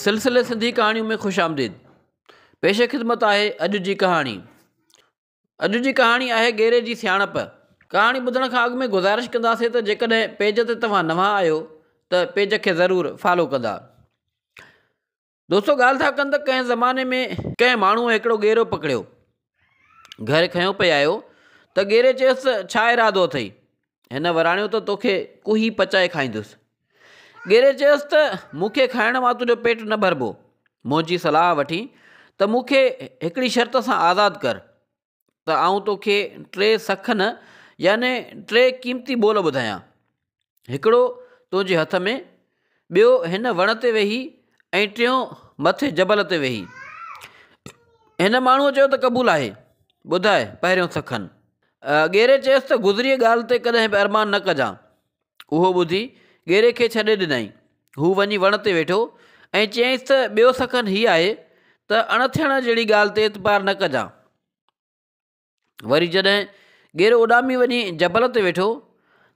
سلسلي سنڌي ڪهاڻيون ۾ خوش آمديد. پيش خدمت آهي اڄ جي ڪهاڻي. اڄ جي ڪهاڻي آهي ڳيري جي سياڻپ. ڪهاڻي ٻڌڻ کان اڳ ۾ گذارش ڪنداسين ته جيڪڏهن پيج تي توهان نوان آهيو ته پيج کي ضرور فالو ڪندا. دوستو ڳالهه ٿا ڪن ته ڪنهن زماني ۾ ڪنهن ماڻهوء هڪڙو ڳيرو پڪڙيو. گهر کنيو پئي آيو ته ڳيري چيس ته ڇا ارادو اٿئي؟ هن وراڻيو ته توکي ڪوهي پچائي کائيندس. ڳيري چيس ته مون کي کائڻ مان تنهنجو پيٽ نه ڀربو. منهنجي صلاح وٺين ته مون کي هڪڙي شرط سان آزاد ڪر ته آئون توکي ٽي سکن يعني ٽي قيمتي ٻول ٻڌايان. هڪڙو تنهنجي هٿ ۾، ٻيو هن وڻ تي ويهي ۽ ٽيون مٿي جبل تي ويهي. هن ماڻهوء چيو ته قبول آهي، ٻڌاء پهريون سکن. ڳيري چيس ته گذريء ڳالهه تي ڪڏهن به ارمان نه ڪجان. اهو ٻڌي ڳيري کي ڇڏي ڏنائين. هو وڃي وڻ تي ويٺو ۽ چيائينس ته ٻيو سکن هي آهي ته اڻ ٿيڻ جهڙي ڳالهه تي اعتبار نه ڪجان. وري جڏهن ڳيرو اڏامي وڃي جبل تي ويٺو،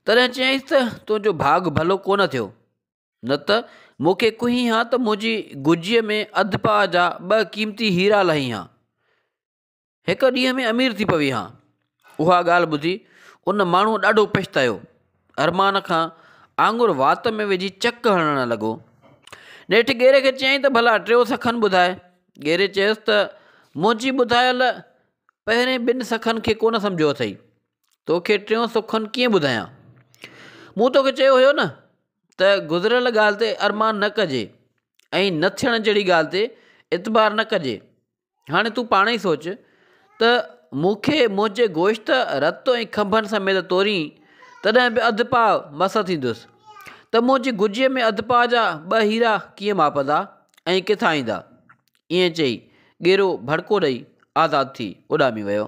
تڏهن چيائينس ته تنهنجو ڀاڳ ڀلو ڪونه ٿيو، نه ته مون کي ڪهين ها ته منهنجي گجيء ۾ اڌ پاء جا ٻه قيمتي هيرا لهين ها. هڪ ڏينهن ۾ امير ٿي پوي ها. اها ڳالهه ٻڌي ان ماڻهوء ڏاڍو پڇتايو. ارمان کان آڱر وات ۾ وجهي چڪ هڻڻ لڳو. نيٺ ڳيري کي چيائين ته ڀلا ٽيون سکن ٻڌاء. ڳيري چيس ته منهنجي ٻڌايل پهرين ٻن سکن کي ڪونه سمجهيو اٿئي. توکي ٽيون سخن ڪيئن ٻڌايان؟ مون توکي چيو هيو نه ته گذريل ڳالهه تي ارمان نه ڪجي ۽ نه ٿيڻ جهڙي ڳالهه تي اعتبار نه ڪجي. هاڻي تون پاڻ ئي سوچ ته مون کي منهنجي گوشت، رت ۽ کنڀن سميت تورين تڏهن به اڌ پاء مس ٿيندس ته منهنجي گجيء ۾ اڌ پاء جا ٻه هيرا ڪيئن ماپندا ۽ ڪٿان ايندا؟ ائين چئي ڳيرو ڀڙڪو ڏئي آزاد ٿي اڏامي ويو.